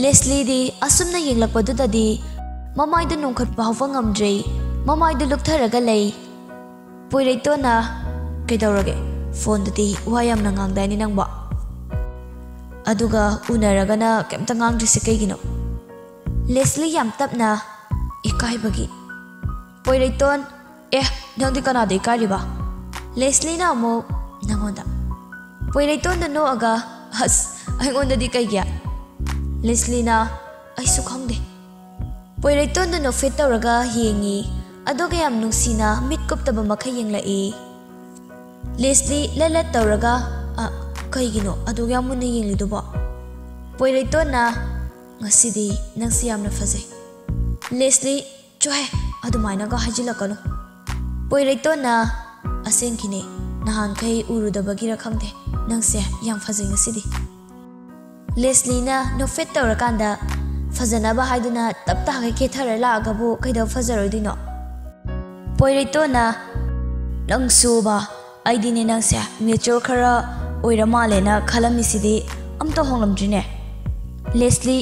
ꯂꯦꯁꯂꯤꯗꯤ ꯑꯁꯨꯝꯅ ꯌꯦꯡꯂꯛꯄꯗꯨꯗꯗꯤ ꯃꯃꯥꯏꯗꯨ ꯅꯣꯡꯈꯠꯄ ꯍꯧꯕ ꯉꯝꯗ꯭ꯔꯦ꯫ ꯃꯃꯥꯏꯗꯨ ꯂꯨꯞꯊꯔꯒ ꯂꯩ꯫ ꯄꯣꯏꯔꯩꯇꯣꯟꯅ, "ꯀꯩꯗꯧꯔꯒꯦ? ꯐꯣꯟꯗꯗꯤ ꯋꯥ ꯌꯥꯝꯅ ꯉꯥꯡꯗꯥꯏꯅꯦ ꯅꯪꯕꯣ? ꯑꯗꯨꯒ ꯎꯅꯔꯒꯅ ꯀꯩꯝꯇ ꯉꯥꯡꯗ꯭ꯔꯤꯁꯦ ꯀꯩꯒꯤꯅꯣ?" ꯂꯦꯁꯂꯤ ꯌꯥꯝ ꯇꯞꯅ, "ꯏꯀꯥꯏꯕꯒꯤ꯫" ꯄꯣꯏꯔꯩꯇꯣꯟ, "ꯑꯦ, ꯅꯪꯗꯤ ꯀꯅꯥꯗ ꯏꯀꯥꯏꯔꯤꯕ?" ꯂꯦꯁꯂꯤꯅ ꯑꯃꯨꯛ, "ꯅꯪꯉꯣꯟꯗ꯫" ꯄꯣꯏꯔꯩꯇꯣꯟꯗ ꯅꯣꯛꯑꯒ, "ꯑꯁ, ꯑꯩꯉꯣꯟꯗꯗꯤ ꯀꯩꯒꯤ?" ꯂꯦꯁꯂꯤꯅ, "ꯑꯩꯁꯨ ꯈꯪꯗꯦ꯫" ꯄꯣꯏꯔꯩꯇꯣꯟꯗ ꯅꯣꯛꯐꯦꯠ ꯇꯧꯔꯒ ꯌꯦꯡꯉꯤ, ꯑꯗꯨꯒ ꯌꯥꯝ ꯅꯨꯡꯁꯤꯅ ꯃꯤꯠ ꯀꯨꯞꯇꯕ ꯃꯈꯩ ꯌꯦꯡꯂꯛꯏ꯫ ꯂꯦꯁꯂꯤ ꯂꯠ ꯂꯠ ꯇꯧꯔꯒ, "ꯑ, ꯀꯩꯒꯤꯅꯣ ꯑꯗꯨꯛ ꯌꯥꯝ ꯃꯨꯟꯅ ꯌꯦꯡꯂꯤꯗꯨꯕꯣ?" ꯄꯣꯏꯔꯩꯇꯣꯟꯅ, "ꯉꯁꯤꯗꯤ ꯅꯪꯁꯤ ꯌꯥꯝꯅ ꯐꯖꯩ꯫" ꯂꯦꯁꯂꯤ, "ꯆꯣꯍꯦ, ꯑꯗꯨꯃꯥꯏꯅꯒ ꯍꯥꯏꯖꯤꯜꯂꯛꯀꯅꯨ꯫" ꯄꯣꯏꯔꯩꯇꯣꯟꯅ, "ꯑꯁꯦꯡꯀꯤꯅꯦ, ꯅꯍꯥꯟꯈꯩ ꯎꯔꯨꯗꯕꯒꯤꯔ ꯈꯪꯗꯦ, ꯅꯪꯁꯦ ꯌꯥꯝ ꯐꯖꯩ ꯉꯁꯤꯗꯤ꯫" ꯂꯦꯁꯂꯤꯅ ꯅꯣꯛꯐꯦꯠ ꯇꯧꯔꯀꯥꯟꯗ, "ꯐꯖꯅꯕ ꯍꯥꯏꯗꯨꯅ ꯇꯞ ꯇꯥꯒꯩ ꯀꯦꯊꯔ ꯂꯥꯛꯑꯒꯕꯨ ꯀꯩꯗꯧ ꯐꯖꯔꯣꯏꯗꯣꯏꯅꯣ?" ꯄꯣꯏꯔꯩꯇꯣꯟꯅ, "ꯅꯪꯁꯨꯕ, ꯑꯩꯗꯤꯅꯦ ꯅꯪꯁꯦ ꯃꯦꯆꯣꯔ ꯈꯔ ꯑꯣꯏꯔ ꯃꯥꯜꯂꯦꯅ ꯈꯜꯂꯝꯃꯤꯁꯤꯗꯤ ꯑꯝꯇ ꯍꯣꯡꯂꯝꯗ꯭ꯔꯤꯅꯦ꯫" ꯂꯦꯁꯂꯤ,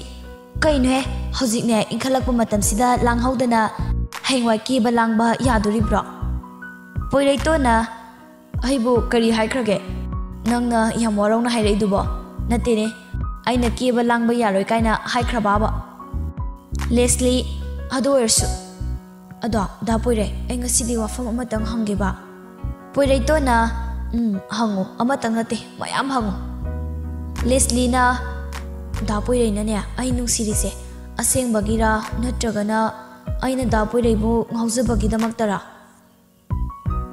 "ꯀꯩꯅꯣꯍꯦ, ꯍꯧꯖꯤꯛꯅꯦ ꯏꯟꯈꯠꯂꯛꯄ ꯃꯇꯝꯁꯤꯗ ꯂꯥꯡꯍꯧꯗꯅ ꯍꯌꯦꯡꯋꯥꯏ ꯀꯦꯕ ꯂꯥꯡꯕ ꯌꯥꯗꯣꯔꯤꯕ꯭ꯔꯣ?" ꯄꯣꯏꯔꯩꯇꯣꯟꯅ, "ꯑꯩꯕꯨ ꯀꯔꯤ ꯍꯥꯏꯈ꯭ꯔꯒꯦ? ꯅꯪꯅ ꯌꯥꯝ ꯋꯥꯔꯧꯅ ꯍꯥꯏꯔꯛꯏꯗꯨꯕꯣ? ꯅꯠꯇꯦꯅꯦ, ꯑꯩꯅ ꯀꯦꯕ ꯂꯥꯡꯕ ꯌꯥꯔꯣꯏ ꯀꯥꯏꯅ ꯍꯥꯏꯈ꯭ꯔꯕꯕ?" ꯂꯦꯁꯂꯤ, "ꯑꯗꯨ ꯑꯣꯏꯔꯁꯨ, ꯑꯗꯣ, ꯗꯥ ꯄꯣꯏꯔꯩ, ꯑꯩ ꯉꯁꯤꯗꯤ ꯋꯥꯐꯝ ꯑꯃꯇꯪ ꯍꯪꯒꯦꯕ꯫" ꯄꯣꯏꯔꯩꯇꯣꯟꯅ, "ꯎꯝ, ꯍꯪꯉꯨ, ꯑꯃꯇꯪ ꯅꯠꯇꯦ, ꯃꯌꯥꯝ ꯍꯪꯉꯨ꯫" ꯂꯦꯁꯂꯤꯅ, "ꯗꯥ ꯄꯣꯏꯔꯩꯅꯅꯦ ꯑꯩ ꯅꯨꯡꯁꯤꯔꯤꯁꯦ ꯑꯁꯦꯡꯕꯒꯤꯔꯥ, ꯅꯠꯇ꯭ꯔꯒꯅ ꯑꯩꯅ ꯗꯥ ꯄꯣꯏꯔꯩꯕꯨ ꯉꯥꯎꯖꯕꯒꯤꯗꯃꯛꯇꯔꯥ?"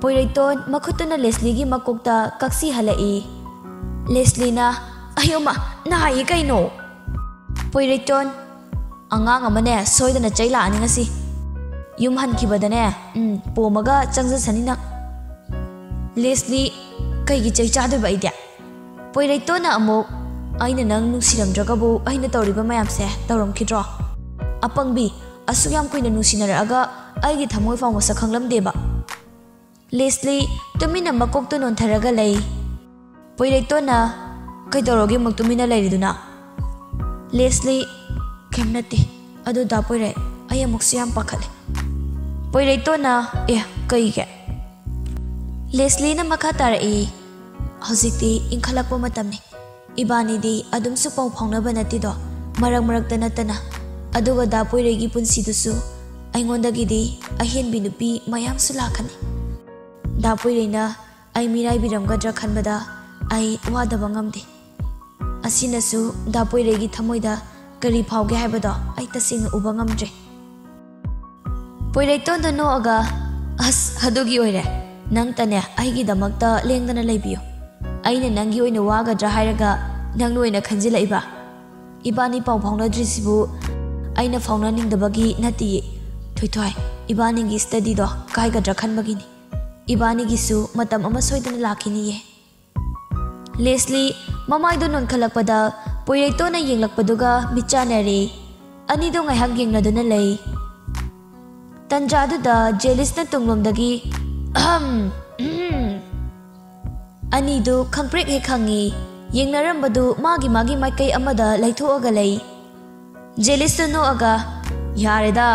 ꯄꯣꯏꯔꯩꯇꯣꯟ ꯃꯈꯨꯠꯇꯨꯅ ꯂꯦꯁꯂꯤꯒꯤ ꯃꯀꯣꯛꯇ ꯀꯛꯁꯤ ꯍꯜꯂꯛꯏ꯫ ꯂꯦꯁꯂꯤꯅ, "ꯑꯌꯣꯃ, ꯅꯥꯏꯌꯦ ꯀꯩꯅꯣ?" ꯄꯣꯏꯔꯩꯇꯣꯟ, "ꯑꯉꯥꯡ ꯑꯃꯅꯦ ꯁꯣꯏꯗꯅ ꯆꯩ ꯂꯥꯛꯑꯅꯤ ꯉꯁꯤ꯫ ꯌꯨꯝ ꯍꯟꯈꯤꯕꯗꯅꯦ, ꯎꯝ, ꯄꯣꯝꯃꯒ ꯆꯪꯖꯁꯅꯤ ꯅꯪ꯫ ꯂꯦꯁꯂꯤ, ꯀꯩꯒꯤ ꯆꯩ ꯆꯥꯗꯣꯏꯕ ꯑꯩꯗꯤ? ꯄꯣꯏꯔꯩꯇꯣꯟꯅ ꯑꯃꯨꯛ, "ꯑꯩꯅ ꯅꯪ ꯅꯨꯡꯁꯤꯔꯝꯗ꯭ꯔꯒꯕꯨ ꯑꯩꯅ ꯇꯧꯔꯤꯕ ꯃꯌꯥꯝꯁꯦ ꯇꯧꯔꯝꯈꯤꯗ꯭ꯔꯣ? ꯑꯄꯪꯕꯤ, ꯑꯁꯨꯛ ꯌꯥꯝ ꯀꯨꯏꯅ ꯅꯨꯡꯁꯤꯅꯔꯛꯑꯒ ꯑꯩꯒꯤ ꯊꯃꯣꯏ ꯐꯥꯎ ꯃꯁꯛ ꯈꯪꯂꯝꯗꯦꯕ?" ꯂꯦꯁꯂꯤ ꯇꯨꯃꯤꯟꯅ ꯃꯀꯣꯛꯇꯨ ꯅꯣꯟꯊꯔꯒ ꯂꯩ꯫ ꯄꯣꯏꯔꯩꯇꯣꯟꯅ, "ꯀꯩꯗꯧꯔꯒꯦ ꯑꯃꯨꯛ ꯇꯨꯃꯤꯟꯅ ꯂꯩꯔꯤꯗꯨꯅ?" ꯂꯦꯁꯂꯤ, "ꯀꯩꯝ ꯅꯠꯇꯦ꯫ ꯑꯗꯨ ꯗꯥ ꯄꯣꯏꯔꯩ, ꯑꯩ ꯑꯃꯨꯛꯁꯨ ꯌꯥꯝ ꯄꯥꯈꯠꯂꯦ꯫" ꯄꯣꯏꯔꯩꯇꯣꯟꯅ, "ꯑꯦ, ꯀꯩꯒꯤ?" ꯂꯦꯁꯂꯤꯅ ꯃꯈꯥ ꯇꯥꯔꯛꯏ, "ꯍꯧꯖꯤꯛꯇꯤ ꯏꯪꯈꯠꯂꯛꯄ ꯃꯇꯝꯅꯤ꯫ ꯏꯕꯥꯅꯤꯗꯤ ꯑꯗꯨꯝꯁꯨ ꯄꯥꯎ ꯐꯥꯎꯅꯕ ꯅꯠꯇꯦꯗꯣ, ꯃꯔꯛ ꯃꯔꯛꯇ ꯅꯠꯇꯅ꯫ ꯑꯗꯨꯒ ꯗꯥ ꯄꯣꯏꯔꯩꯒꯤ ꯄꯨꯟꯁꯤꯗꯨꯁꯨ ꯑꯩꯉꯣꯟꯗꯒꯤꯗꯤ ꯑꯍꯦꯟꯕꯤ ꯅꯨꯄꯤ ꯃꯌꯥꯝꯁꯨ ꯂꯥꯛꯀꯅꯤ꯫ ꯗꯥ ꯄꯣꯏꯔꯩꯅ ꯑꯩ ꯃꯤꯔꯥꯏꯕꯤꯔꯝꯒꯗ꯭ꯔꯥ ꯈꯟꯕꯗ ꯑꯩ ꯋꯥꯗꯕ ꯉꯝꯗꯦ꯫ ꯑꯁꯤꯅꯁꯨ ꯗꯥ ꯄꯣꯏꯔꯩꯒꯤ ꯊꯃꯣꯏꯗ ꯀꯔꯤ ꯐꯥꯎꯒꯦ ꯍꯥꯏꯕꯗꯣ ꯑꯩ ꯇꯁꯦꯡꯅ ꯎꯕ ꯉꯝꯗ꯭ꯔꯦ꯫" ꯄꯣꯏꯔꯩꯇꯣꯟꯗ ꯅꯣꯛꯑꯒ, "ꯑꯁ, ꯑꯗꯨꯒꯤ ꯑꯣꯏꯔꯦ꯫ ꯅꯪꯇꯅꯦ ꯑꯩꯒꯤꯗꯃꯛꯇ ꯂꯦꯡꯗꯅ ꯂꯩꯕꯤꯌꯨ꯫ ꯑꯩꯅ ꯅꯪꯒꯤ ꯑꯣꯏꯅ ꯋꯥꯒꯗ꯭ꯔꯥ ꯍꯥꯏꯔꯒ ꯅꯪꯅ ꯑꯣꯏꯅ ꯈꯟꯖꯤꯜꯂꯛꯏꯕ? ꯏꯕꯥꯅꯤ ꯄꯥꯎ ꯐꯥꯎꯅꯗ꯭ꯔꯤꯁꯤꯕꯨ ꯑꯩꯅ ꯐꯥꯎꯅꯅꯤꯡꯗꯕꯒꯤ ꯅꯠꯇꯤꯌꯦ, ꯊꯣꯏꯊꯣꯏ꯫ ꯏꯕꯥꯅꯤꯒꯤ ꯁ꯭ꯇꯗꯤꯗꯣ ꯀꯥꯏꯒꯗ꯭ꯔꯥ ꯈꯟꯕꯒꯤꯅꯤ꯫ ꯏꯕꯥꯅꯤꯒꯤꯁꯨ ꯃꯇꯝ ꯑꯃ ꯁꯣꯏꯗꯅ ꯂꯥꯛꯈꯤꯅꯤꯌꯦ꯫" ꯂꯦꯁꯂꯤ ꯃꯃꯥꯏꯗꯨ ꯅꯣꯟꯈꯠꯂꯛꯄꯗ ꯄꯣꯏꯔꯩꯇꯣꯟꯅ ꯌꯦꯡꯂꯛꯄꯗꯨꯒ ꯃꯤꯠ ꯆꯥꯟꯅꯔꯦ꯫ ꯑꯅꯤꯗꯨ ꯉꯥꯏꯍꯥꯛ ꯌꯦꯡꯅꯗꯨꯅ ꯂꯩ꯫ ꯇꯟꯖꯥꯗꯨꯗ ꯖꯦꯂꯤꯁꯅ ꯇꯨꯡꯂꯣꯝꯗꯒꯤ, "ꯑꯍꯝ, ꯎꯝ꯫" ꯑꯅꯤꯗꯨ ꯈꯪꯄ꯭ꯔꯦꯛ ꯍꯦꯛ ꯈꯪꯉꯤ꯫ ꯌꯦꯡꯅꯔꯝꯕꯗꯨ ꯃꯥꯒꯤ ꯃꯥꯒꯤ ꯃꯥꯏꯀꯩ ꯑꯃꯗ ꯂꯩꯊꯣꯛꯑꯒ ꯂꯩ꯫ ꯖꯦꯂꯤꯁꯇꯨ ꯅꯣꯛꯑꯒ, "ꯌꯥꯔꯦꯗ,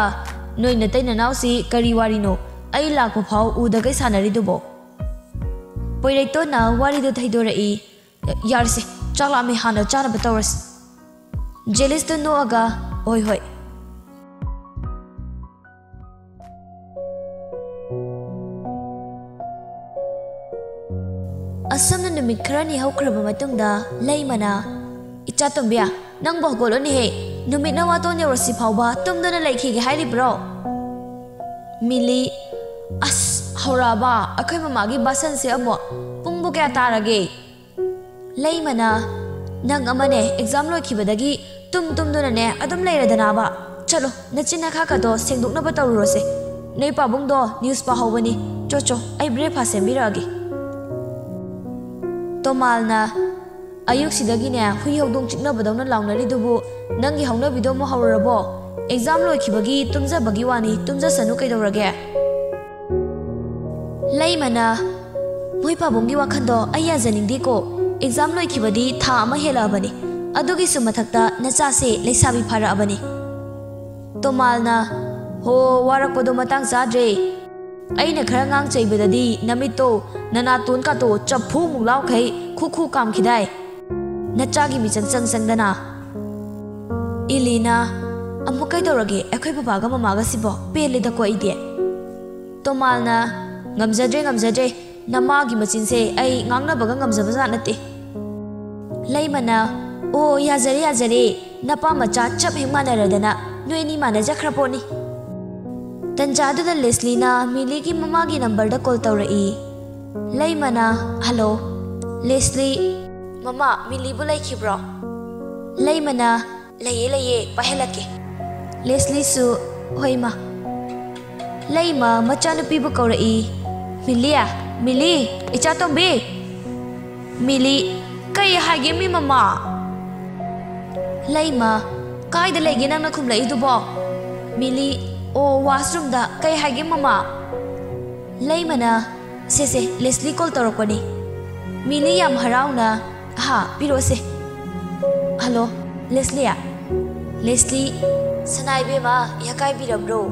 ꯅꯣꯏ ꯅꯇꯩ ꯅꯅꯥꯎꯁꯤ ꯀꯔꯤ ꯋꯥꯔꯤꯅꯣ? ꯑꯩ ꯂꯥꯛꯄ ꯐꯥꯎ ꯎꯗꯈꯩ ꯁꯥꯟꯅꯔꯤꯗꯨꯕꯣ?" ꯄꯣꯏꯔꯩꯇꯣꯟꯅ ꯋꯥꯔꯤꯗꯨ ꯊꯩꯗꯣꯔꯛꯏ꯫ "ꯌꯥꯔꯁꯤ, ꯆꯥꯛ ꯂꯥꯝꯃꯦ, ꯍꯥꯟꯅ ꯆꯥꯅꯕ ꯇꯧꯔꯁꯤ꯫" ꯖꯦꯂꯤꯁꯇꯨ ꯅꯣꯛꯑꯒ, "ꯍꯣꯏ, ꯍꯣꯏ꯫" ꯑꯁꯨꯝꯅ ꯅꯨꯃꯤꯠ ꯈꯔꯅꯤ ꯍꯧꯈ꯭ꯔꯕ ꯃꯇꯨꯡꯗ ꯂꯩꯃꯅ, "ꯏꯆꯥ ꯇꯣꯝꯕꯤ, ꯅꯪꯕꯨ ꯍꯧꯒꯠꯂꯣꯅꯦꯍꯦ꯫ ꯅꯨꯃꯤꯠꯅ ꯋꯥꯇꯣꯟ ꯌꯧꯔꯁꯤ ꯐꯥꯎꯕ ꯇꯨꯝꯗꯨꯅ ꯂꯩꯈꯤꯒꯦ ꯍꯥꯏꯔꯤꯕ꯭ꯔꯣ?" ꯃꯤꯂꯤ, "ꯑꯁ, ꯍꯧꯔꯛꯑꯕ ꯑꯩꯈꯣꯏ ꯃꯃꯥꯒꯤ ꯕꯥꯁꯟꯁꯦ ꯑꯃꯨꯛ꯫ ꯄꯨꯡꯕꯨ ꯀꯌꯥ ꯇꯥꯔꯒꯦ?" ꯂꯩꯃꯅ, "ꯅꯪ ꯑꯃꯅꯦ, ꯑꯦꯛꯖꯥꯝ ꯂꯣꯏꯈꯤꯕꯗꯒꯤ ꯇꯨꯝ ꯇꯨꯝꯗꯨꯅꯅꯦ ꯑꯗꯨꯝ ꯂꯩꯔꯗꯅꯕ꯫ ꯆꯠꯂꯣ, ꯅꯆꯤꯟ ꯅꯈꯥꯀꯗꯣ ꯁꯦꯡꯗꯣꯛꯅꯕ ꯇꯧꯔꯨꯔꯣꯁꯦ꯫ ꯅꯣꯏ ꯄꯥꯕꯨꯡꯗꯣ ꯅ꯭ꯌꯨꯁ ꯄꯥꯍꯧꯕꯅꯤ꯫ ꯆꯣ ꯆꯣ, ꯑꯩ ꯕ꯭ꯔꯦꯛꯐꯥꯁ ꯁꯦꯝꯕꯤꯔꯛꯑꯒꯦ꯫ ꯇꯣꯃꯥꯜꯅ ꯑꯌꯨꯛꯁꯤꯗꯒꯤꯅꯦ ꯍꯨꯏ ꯍꯧꯗꯣꯡ ꯆꯤꯛꯅꯕꯗꯧꯅ ꯂꯥꯎꯅꯔꯤꯗꯨꯕꯨ ꯅꯪꯒꯤ ꯍꯧꯅꯕꯤꯗꯣ ꯑꯃꯨꯛ ꯍꯧꯔꯨꯔꯕꯣ? ꯑꯦꯛꯖꯥꯝ ꯂꯣꯏꯈꯤꯕꯒꯤ ꯇꯨꯝꯖꯕꯒꯤ ꯋꯥꯅꯤ, ꯇꯨꯝꯖꯁꯅꯨ ꯀꯩꯗꯧꯔꯒꯦ? ꯂꯩꯃꯅ, ꯃꯣꯏ ꯄꯥꯕꯨꯡꯒꯤ ꯋꯥꯈꯜꯗꯣ ꯑꯩ ꯌꯥꯖꯅꯤꯡꯗꯦꯀꯣ꯫ ꯑꯦꯛꯖꯥꯝ ꯂꯣꯏꯈꯤꯕꯗꯤ ꯊꯥ ꯑꯃ ꯍꯦꯜꯂꯛꯑꯕꯅꯤ꯫ ꯑꯗꯨꯒꯤꯁꯨ ꯃꯊꯛꯇ ꯅꯆꯥꯁꯦ ꯂꯩꯁꯥꯕꯤ ꯐꯥꯔꯛꯑꯕꯅꯤ꯫ ꯇꯣꯃꯥꯜꯅ, ꯍꯣ, ꯋꯥꯔꯛꯄꯗꯣ ꯃꯇꯥꯡ ꯆꯥꯗ꯭ꯔꯦ꯫ ꯑꯩꯅ ꯈꯔ ꯉꯥꯡ ꯆꯩꯕꯗꯗꯤ ꯅꯃꯤꯠꯇꯣ, ꯅꯅꯥꯇꯣꯟ ꯀꯥꯇꯣ ꯆꯐꯨꯃꯨꯛ ꯂꯥꯎꯈꯩ ꯈꯨ ꯈꯨ ꯀꯥꯝꯈꯤꯗꯥꯏ꯫ ꯅꯆꯥꯒꯤ ꯃꯤꯆꯪ ꯆꯪ ꯆꯪꯗꯅ꯫ ꯏꯂꯤꯅ, ꯑꯃꯨꯛ ꯀꯩꯗꯧꯔꯒꯦ ꯑꯩꯈꯣꯏ ꯕꯕꯥꯒ ꯃꯃꯥꯒꯁꯤꯕꯣ? ꯄꯦꯜꯂꯦꯗꯀꯣ ꯑꯩꯗꯤ꯫ ꯇꯣꯃꯥꯜꯅ, ꯉꯝꯖꯗ꯭ꯔꯦ, ꯉꯝꯖꯗ꯭ꯔꯦ꯫ ꯅꯃꯥꯒꯤ ꯃꯆꯤꯟꯁꯦ ꯑꯩ ꯉꯥꯡꯅꯕꯒ ꯉꯝꯖꯕꯖꯥꯠ ꯅꯠꯇꯦ꯫ ꯂꯩꯃꯅ, ꯑꯣ, ꯌꯥꯖꯔꯦ, ꯌꯥꯖꯔꯦ꯫ ꯅꯄꯥ ꯃꯆꯥ ꯆꯞ ꯍꯦꯛ ꯃꯥꯟꯅꯔꯗꯅ ꯅꯣꯏ ꯑꯅꯤ ꯃꯥꯟꯅꯖꯈ꯭ꯔ ꯄꯣꯠꯅꯤ꯫ ꯇꯟꯖꯥꯗꯨꯗ ꯂꯦꯁꯂꯤꯅ ꯃꯤꯂꯤꯒꯤ ꯃꯃꯥꯒꯤ ꯅꯝꯕꯔꯗ ꯀꯣꯜ ꯇꯧꯔꯛꯏ꯫ ꯂꯩꯃꯅ, ꯍꯜꯂꯣ꯫ ꯂꯦꯁꯂꯤ, ꯃꯃꯥ, ꯃꯤꯂꯤꯕꯨ ꯂꯩꯈꯤꯕ꯭ꯔꯣ? ꯂꯩꯃꯅ, ꯂꯩꯌꯦ, ꯂꯩꯌꯦ, ꯄꯥꯏꯍꯜꯂꯛꯀꯦ꯫ ꯂꯦꯁꯂꯤꯁꯨ, ꯍꯣꯏ, ꯃꯥ꯫ ꯂꯩꯃ ꯃꯆꯥꯅꯨꯄꯤꯕꯨ ꯀꯧꯔꯛꯏ꯫ ꯃꯤꯂꯤ, ꯃꯤꯂꯤ, ꯏꯆꯥ ꯇꯣꯝꯕꯤ꯫ ꯃꯤꯂꯤ, ꯀꯩ ꯍꯥꯏꯒꯦ ꯃꯤ ꯃꯃꯥ? ꯂꯩꯃ, ꯀꯥꯏꯗ ꯂꯩꯒꯦ ꯅꯪꯅ ꯈꯨꯝꯂꯛꯏꯗꯨꯕꯣ? ꯃꯤꯂꯤ, ꯑꯣ, ꯋꯥꯁꯔꯨꯝꯗ꯫ ꯀꯩ ꯍꯥꯏꯒꯦ ꯃꯃꯥ? ꯂꯩꯃꯅ, ꯁꯦ, ꯁꯦ, ꯂꯦꯁꯂꯤ ꯀꯣꯜ ꯇꯧꯔꯛꯄꯅꯤ꯫ ꯃꯤꯂꯤ ꯌꯥꯝ ꯍꯔꯥꯎꯅ, ꯍꯥ, ꯄꯤꯔꯛꯑꯣꯁꯦ꯫ ꯍꯜꯂꯣ, ꯂꯦꯁꯂꯤ? ꯂꯦꯁꯂꯤ, ꯁꯅꯥ ꯏꯕꯦꯝꯃ, ꯌꯥꯀꯥꯏꯕꯤꯔꯕ꯭ꯔꯣ?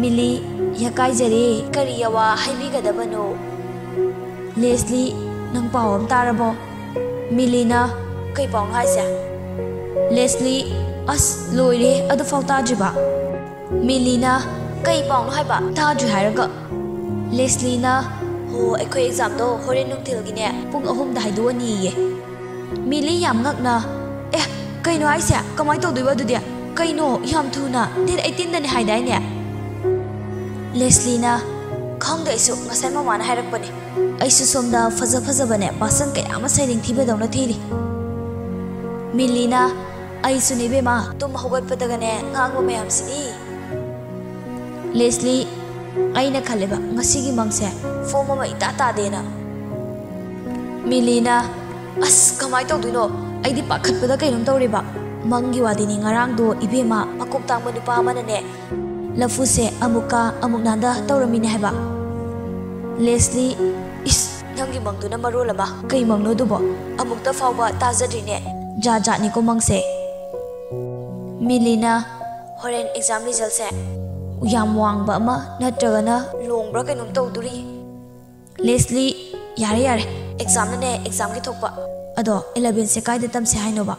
ꯃꯤꯂꯤ, ꯌꯥꯀꯥꯏꯖꯔꯦ, ꯀꯔꯤ ꯑꯋꯥ ꯍꯥꯏꯕꯤꯒꯗꯕꯅꯣ? ꯂꯦꯁꯂꯤ, ꯅꯪ ꯄꯥꯎ ꯑꯃ ꯇꯥꯔꯕꯣ? ꯃꯤꯂꯤꯅ, ꯀꯩ ꯄꯥꯎꯅꯣ ꯍꯥꯏꯁꯦ? ꯂꯦꯁꯂꯤ, ꯑꯁ, ꯂꯣꯏꯔꯦ, ꯑꯗꯨꯐꯥꯎ ꯇꯥꯗ꯭ꯔꯤꯕ? ꯃꯤꯂꯤꯅ, ꯀꯩ ꯄꯥꯎꯅꯣ ꯍꯥꯏꯕ? ꯇꯥꯗ꯭ꯔꯤ ꯍꯥꯏꯔꯒ꯫ ꯂꯦꯁꯂꯤꯅ, ꯍꯣ, ꯑꯩꯈꯣꯏ ꯑꯦꯛꯖꯥꯝꯗꯣ ꯍꯣꯔꯦꯟ ꯅꯨꯡꯊꯤꯜꯒꯤꯅꯦ ꯄꯨꯡ ꯑꯍꯨꯝꯗ ꯍꯥꯏꯗꯣꯛꯑꯅꯤꯌꯦ꯫ ꯃꯤꯂꯤ ꯌꯥꯝ ꯉꯛꯅ, ꯑꯦ, ꯀꯩꯅꯣ ꯍꯥꯏꯁꯦ? ꯀꯃꯥꯏꯅ ꯇꯧꯗꯣꯏꯕ ꯑꯗꯨꯗꯤ? ꯀꯩꯅꯣ, ꯌꯥꯝ ꯊꯨꯅ, ꯗꯦꯠ ꯑꯩꯠꯇꯤꯟꯗꯅꯦ ꯍꯥꯏꯗꯥꯏꯅꯦ? ꯂꯦꯁꯂꯤꯅ, ꯈꯪꯗꯦ ꯑꯩꯁꯨ, ꯉꯁꯥꯏ ꯃꯃꯥꯅ ꯍꯥꯏꯔꯛꯄꯅꯦ꯫ ꯑꯩꯁꯨ ꯁꯣꯝꯗ ꯐꯖ ꯐꯖꯕꯅꯦ ꯄꯥꯁꯪ ꯀꯌꯥ ꯑꯃ ꯁꯩꯔꯦꯡ ꯊꯤꯕꯗꯧꯅ ꯊꯤꯔꯤ꯫ ꯃꯤꯂꯤꯅ, ꯑꯩꯁꯨꯅꯦ ꯏꯕꯦꯝꯃ, ꯇꯨꯝ ꯍꯧꯒꯠꯄꯗꯒꯅꯦ ꯉꯥꯡꯕ ꯃꯌꯥꯝꯁꯤꯗꯤ꯫ ꯂꯦꯁꯂꯤ, ꯑꯩꯅ ꯈꯜꯂꯦꯕ ꯉꯁꯤꯒꯤ ꯃꯪꯁꯦ ꯐꯣꯝ ꯑꯃ ꯏꯇꯥ ꯇꯥꯗꯦꯅ꯫ ꯃꯤꯂꯤꯅ, ꯑꯁ, ꯀꯃꯥꯏꯅ ꯇꯧꯗꯣꯏꯅꯣ? ꯑꯩꯗꯤ ꯄꯥꯈꯠꯄꯗ ꯀꯩꯅꯣꯝ ꯇꯧꯔꯦꯕ꯫ ꯃꯪꯒꯤ ꯋꯥꯗꯤꯅꯦ, ꯉꯔꯥꯡꯗꯣ ꯏꯕꯦꯝꯃ ꯃꯀꯣꯛ ꯇꯥꯡꯕ ꯅꯨꯄꯥ ꯑꯃꯅꯅꯦ ꯂꯐꯨꯁꯦ ꯑꯃꯨꯛ ꯀꯥ ꯑꯃꯨꯛ ꯅꯥꯟꯗ ꯇꯧꯔꯝꯃꯤꯅꯦ ꯍꯥꯏꯕ꯫ ꯂꯦꯁꯂꯤ, ꯏꯁ, ꯅꯪꯒꯤ ꯃꯪꯗꯨꯅ ꯃꯔꯣꯜ ꯑꯃ꯫ ꯀꯩ ꯃꯪꯅꯣ ꯑꯗꯨꯕꯣ? ꯑꯃꯨꯛꯇ ꯐꯥꯎꯕ ꯇꯥꯖꯗ꯭ꯔꯤꯅꯦ꯫ ꯖꯥꯠ ꯖꯥꯠꯅꯤꯀꯣ ꯃꯪꯁꯦ꯫ ꯃꯤꯂꯤꯅ, ꯍꯣꯔꯦꯟ ꯑꯦꯛꯖꯥꯝ ꯔꯤꯖꯜꯁꯦ ꯌꯥꯝ ꯋꯥꯡꯕ ꯑꯃ ꯅꯠꯇ꯭ꯔꯒꯅ ꯂꯣꯡꯕ꯭ꯔꯥ ꯀꯩꯅꯣꯝ ꯇꯧꯗꯣꯔꯤ꯫ ꯂꯦꯁꯂꯤ, ꯌꯥꯔꯦ ꯌꯥꯔꯦ, ꯑꯦꯛꯖꯥꯝꯅꯅꯦ ꯑꯦꯛꯖꯥꯝꯒꯤ ꯊꯣꯛꯄ꯫ ꯑꯗꯣ ꯏꯂꯚꯦꯟꯁꯦ ꯀꯥꯏꯗ ꯇꯝꯁꯦ ꯍꯥꯏꯅꯣꯕ?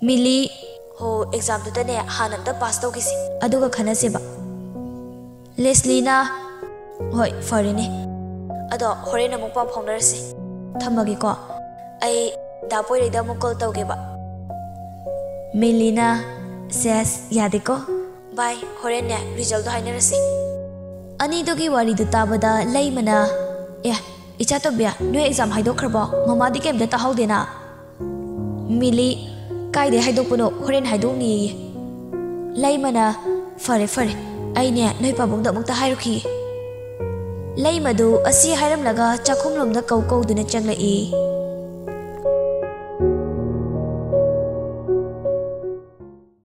ꯃꯤꯂꯤ, ꯍꯣ, ꯑꯦꯛꯖꯥꯝꯗꯨꯗꯅꯦ ꯍꯥꯟꯅ ꯑꯝꯇ ꯄꯥꯁ ꯇꯧꯈꯤꯁꯤ, ꯑꯗꯨꯒ ꯈꯟꯅꯁꯦꯕ꯫ ꯂꯦꯁꯂꯤꯅ, ꯍꯣꯏ, ꯐꯔꯦꯅꯦ꯫ ꯑꯗꯣ ꯍꯣꯔꯦꯟ ꯑꯃꯨꯛ ꯄꯥꯎ ꯐꯥꯎꯅꯔꯁꯤ꯫ ꯊꯝꯃꯒꯦꯀꯣ꯫ ꯑꯩ ꯗꯥ ꯄꯣꯏꯔꯩꯗ ꯑꯃꯨꯛ ꯀꯣꯜ ꯇꯧꯒꯦꯕ꯫ ꯃꯤꯂꯤꯅ, ꯁꯦꯁ, ꯌꯥꯗꯦꯀꯣ꯫ ꯕꯥꯏ, ꯍꯣꯔꯦꯟꯅꯦ ꯔꯤꯖꯜꯗꯣ ꯍꯥꯏꯅꯔꯁꯤ꯫ ꯑꯅꯤꯗꯨꯒꯤ ꯋꯥꯔꯤꯗꯨ ꯇꯥꯕꯗ ꯂꯩꯃꯅ, ꯑꯦ, ꯏꯆꯥ ꯇꯣꯝꯕꯤ, ꯅꯣꯏ ꯑꯦꯛꯖꯥꯝ ꯍꯥꯏꯗꯣꯛꯈ꯭ꯔꯕꯣ? ꯃꯃꯥꯗꯤ ꯀꯩꯝꯇ ꯇꯥꯍꯧꯗꯦꯅ꯫ ꯃꯤꯂꯤ, ꯀꯥꯏꯗꯩ ꯍꯥꯏꯗꯣꯛꯄꯅꯣ, ꯍꯣꯔꯦꯟ ꯍꯥꯏꯗꯣꯛꯅꯤꯌꯦ꯫ ꯂꯩꯃꯅ, ꯐꯔꯦ ꯐꯔꯦ, ꯑꯩꯅꯦ ꯅꯣꯏ ꯄꯥꯕꯨꯡꯗ ꯑꯃꯨꯛꯇ ꯍꯥꯏꯔꯨꯈꯤꯒꯦ꯫ ꯂꯩꯃꯗꯨ ꯑꯁꯤ ꯍꯥꯏꯔꯝꯂꯒ ꯆꯥꯛꯈꯨꯝꯂꯣꯝꯗ ꯀꯧ ꯀꯧꯗꯨꯅ ꯆꯪꯂꯛꯏ꯫